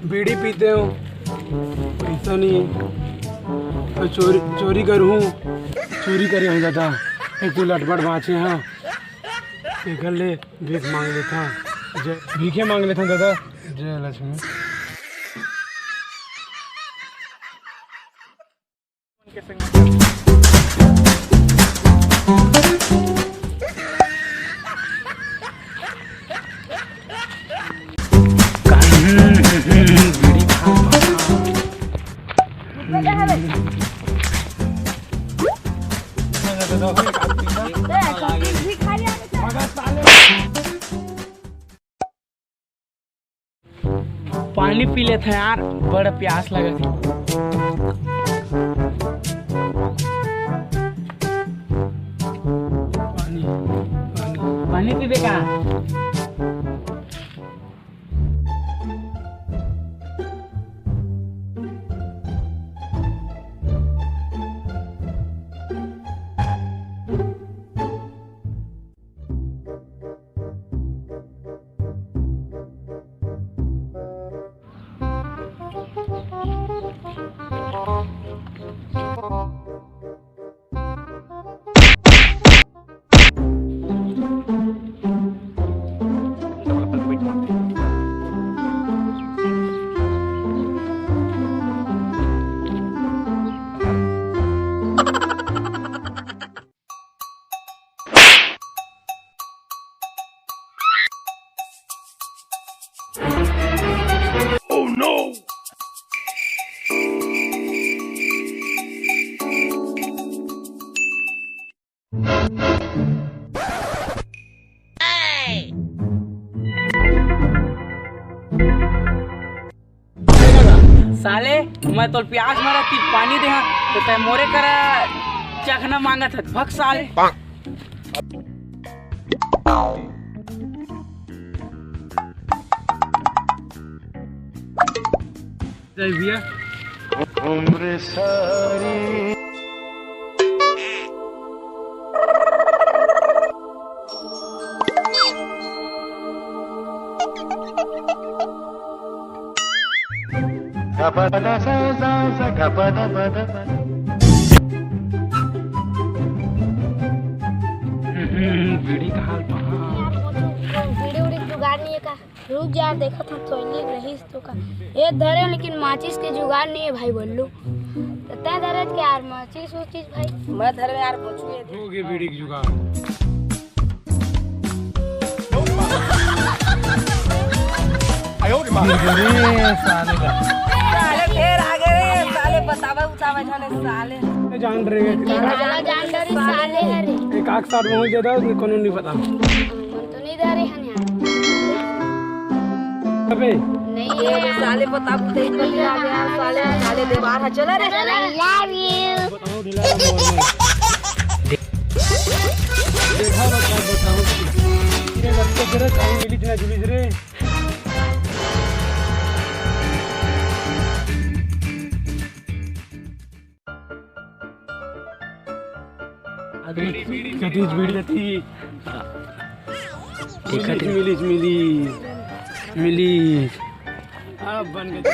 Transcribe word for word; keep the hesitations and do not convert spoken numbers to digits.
बीड़ी पीते हो, पैसा नहीं है, तो चोरी, चोरी करूँ, चोरी करे हो दादा। एक तो लटपट बाँचे हाँ, एकर ले भीख मांग लेता, जय, भीखे मांग लेता दादा। जय लक्ष्मी। पानी पी लेथे यार, बड़ प्यास लगत हे। पानी, पानी। पानी पीबे का? साले, मैं तोर प्यास मरत कि पानी देहा, तो तै मोरे करा चखना मांगत हस। भग साले। जय भैया। बीड़ी कहाँ पा? बीड़ी उड़ी जुगाड़ नहीं है का? रुक यार, देखत हँव थोइली रहिस तो का। ए धरे, लेकिन माचिस के जुगाड़ नहीं है भाई बल्लू। तो तैं धरे के यार माचिस उचिस भाई। मैं धरे यार बोचू ये। हो गए बीड़ी के जुगाड़। अरे साले का। साले फेर आ गए रे, साले बतावा उतावा जाने साले। मैं जान रहे हैं। ये काला जान डरी साले हरे। एक आख साथ में हो जाता है, उसमें कानून नहीं पता। मन तो नहीं धरे हन यार। अबे। नहीं ये यार। साले बतावा उतावा जाने साले, साले दीवार है, चला रे। I love you। बताओ दिला मोर में। देखा बता बताओ। ये बच्चे जरा खाई मिली जना जुली रे। कतीज बीड़ी कती। मिलीज, मिलीज, मिलीज, मिलीज। अब बन गए।